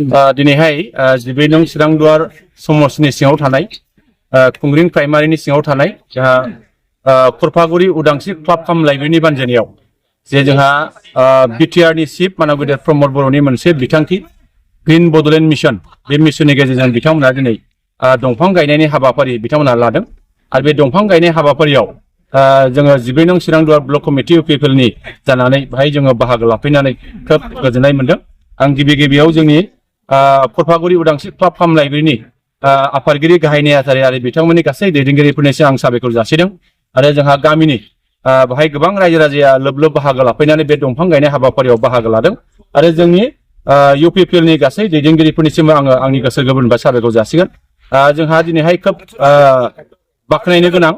दिनैहाय 12 नं चिरांदुवार समष्टिनि सिङाव थानाय खुंग्रिं प्राइमारिनि सिङाव थानाय जोंहा खरफागुरि उदांस्रि क्लाब काम लाइब्रेरिनि बानजायनायाव जे जोंहा बिटिआरनि चिफ मानगोदेर प्रमद बर'नि मोनसे बिथांखि ग्रीन बड'लेण्ड मिशन बे मिशननि गेजेरजों बिथांमोना दिनै दंफां गायनायनि हाबाफारि बिथांमोना लादों आरो बे दंफां गायनाय हाबाफारियाव जोङो 12 नं चिरांदुवार ब्लक कमिटि इउपिपिएलनि जानानै बेहाय जोङो बाहागो लाफैनानै खोब गोजोननाय मोनदों। आं गिबियाव जोंनि खरफागुरि उदांस्रि क्लाब काम लाइब्रेरिनि आफादगिरि गाहाय नेहाथारि आरो बिथांमोननि गासै दैदेनगिरिफोरनिसिम आं साबायखर जासिदों आरो जोंहा गामिनि बेहाय गोबां रायजो राजाया लोब बाहागो लाफैनानै बे दंफां गायनाय हाबाफारियाव बाहागो लादों आरो जोंनि इउपिपिएलनि गासै दैदेनगिरिफोरनिसिम आङो आंनि गोसो गोरबोनिफ्राय साबायखर जासिगोन। जोंहा दिनैहाय खोब बाख्नायनो गोनां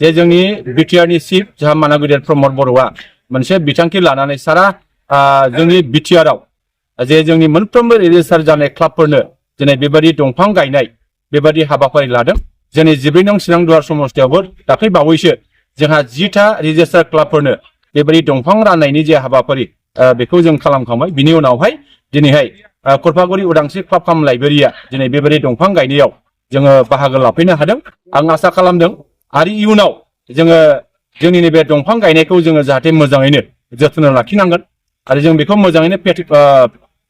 जे जोंनि बिटिआरनि चिफ जोंहा मानगोदेर प्रमद बर'आ मोनसे बिथांखि लानानै सारा जोंनि बिटिआरआव जे जोंनि मोनफ्रोमबो रेजिस्टार जानाय क्लाबफोरनो दिनै बेबायदि दंफां गायनाय बेबायदि हाबाफारि लादों। जोंनि 12 नं चिरांदुवार समष्टियावबो दाख्लै बावैसो जोंहा 10टा रेजिस्टार क्लाबफोरनो बेबायदि दंफां राननायनि जे हाबाफारि बेखौ जों खालामखांबाय। बिनि उनावहाय दिनैहाय खरफागुरि उदांस्रि क्लाब काम लाइब्रेरिया दिनै बेबायदि दंफां गायनायाव जोङो बाहागो लाफैनो हादों। आं आसा खालामदों आरो इयुनाव जोङो जोंनि नैबे दंफां गायनायखौ जोङो जाहाथे मोजाङैनो जोथोन लाखिनांगोन आरो जों बेखौ मोजाङैनो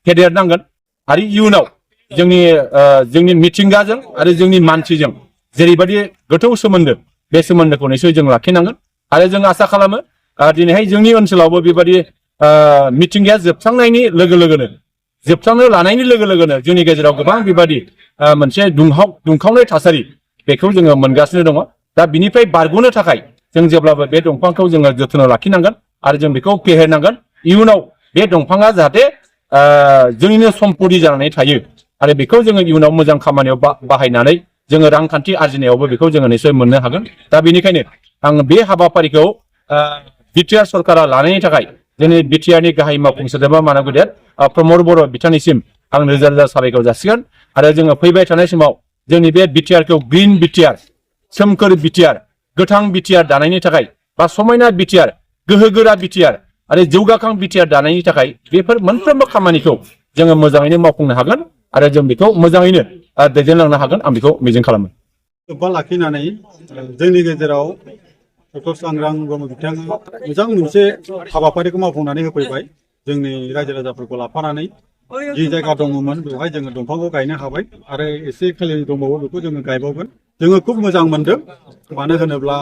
फेदेरनांगोन आरो इयुनाव जोंनि मिथिंगाजों आरो जोंनि मानसिजों जेरैबायदि गोथौ सोमोन्दो बे सोमोन्दोखौ निश्चय जों लाखिनांगोन आरो जों आसा खालामो दिनैहाय जोंनि ओनसोलावबो बेबायदि मिथिंगाया जोबस्रांनो लानायनि लोगो लोगोनो जोंनि गेजेराव गोबां बेबायदि मोनसे दुंखावनाय थासारि बेखौ जोङो मोनगासिनो दङ। दा बिनिफ्राय बारग'नो थाखाय जों जेब्लाबो बे दंफांखौ जोङो जोथोन लाखिनांगोन आरो जों बेखौ फेहेरनांगोन। इयुनाव बे दंफाङा जाहाथे जोंनिनो सम्पति जानानै थायो आरो बेखौ जोङो इयुनाव मोजां खामानियाव बाहायनानै जोङो रांखान्थि आरजिनायावबो बेखौ जोङो निश्चय मोननो हागोन। दा बेनिखायनो आं बे हाबाफारिखौ बिटिआर सरकारा लानायनि थाखाय जोंनि बिटिआरनि गाहाय मावफुं सोद्रोमा मानगोदेर प्रमद बर' बिथांनिसिम आं रोजा रोजा साबायखर जासिगोन आरो जोङो फैबाय थानाय समाव जोंनि बे बिटिआरखौ ग्रीन बिटिआर सोमखोर बिटिआर गोथां बिटिआर दानायनि थाखाय बा समायना बिटिआर गोहोगोरा बिटिआर आरो जौगाखां बिटिआर दानायनि थाखाय बेफोर मोनफ्रोमबो खामानिखौ जोङो मोजाङैनो मावफुंनो हागोन आरो जों बेखौ मोजाङैनो दैदेनलांनो हागोन आं बेखौ मिजिं खालामो। लोब्बा लाखिनानै जोंनि गेजेराव डक्टर सांग्रां ब्रह्म बिथाङा मोजां मोनसे हाबाफारिखौ मावफुंनानै होफैबाय। जोंनि रायजो राजाफोरखौ लाफानानै जि जायगा दङमोन बेवहाय जोङो दंफांखौ गायनो हाबाय आरो एसे खालि दंबावो बेखौ जोङो गायबावगोन। जोङो खुब मोजां मोनदों मानो होनोब्ला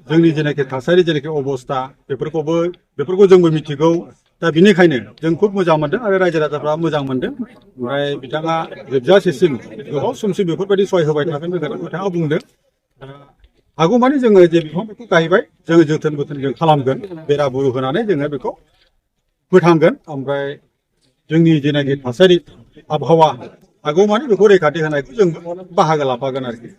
जोंनि जेनाखि थासारि जेनाखि अबस्था बेफोरखौ जोंबो मिथिगौ। दा बिनिखायनो जों खुब मोजां मोनदों आरो रायजो राजाफ्रा मोजां मोनदों। ओमफ्राय बिथाङा जोबजासेसिम गोबाव समसिम बेफोरबायदि सहाय होबाय थागोन होननानै बिथाङा बुंदों। हागौमानि जोङो जे बिफांफोरखौ गायबाय जोङो जोथोन जों खालामगोन बेरा बुरु होनानै जोङो बेखौ फोथांगोन। ओमफ्राय जोंनि जेनाखि थासारि आबहावा हागौमानि बेखौ रैखाथि होनायखौ जों बाहागो लाफागोन आरोखि।